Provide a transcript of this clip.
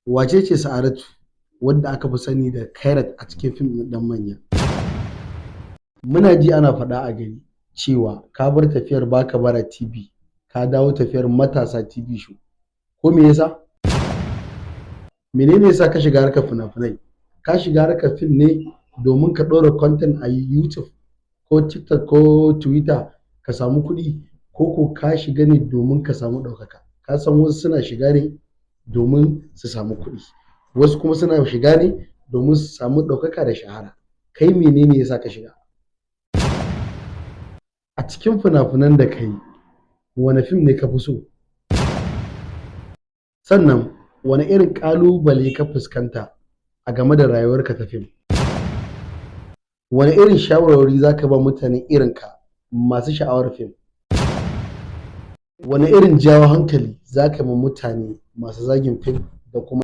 Wace ce Sa'adatu wadda aka fi sani da Khairat a cikin fim ɗin Ɗan Manya? Muna ji ana faɗa a gari cewa ka bar tafiyar Baka Bara TV ka dawo tafiyar Matasa TV Show. Ko me yasa? Menene yasa ka shiga harkar fina-finai? Ka shiga harkar fim ne domin ka ɗora content a YouTube ko TikTok ko Twitter ka samu kuɗi, ko ko ka shiga ne domin ka samu ɗaukaka? Ka san wasu suna shiga ne domin su samu kuɗi, wasu kuma suna shiga ne domin su samu ɗaukaka da shahara. Kai, menene yasa ka shiga? A cikin fina-finan da ka yi, wane fim ne ka fi so? Sannan wane irin ƙalubale ka fuskanta a game da rayuwarka ta fim? Wane irin shawarwari za ka ba mutane irinka masu sha'awar fim? Wane irin jawo hankali za ka ma mutane masu zagin fim da kuma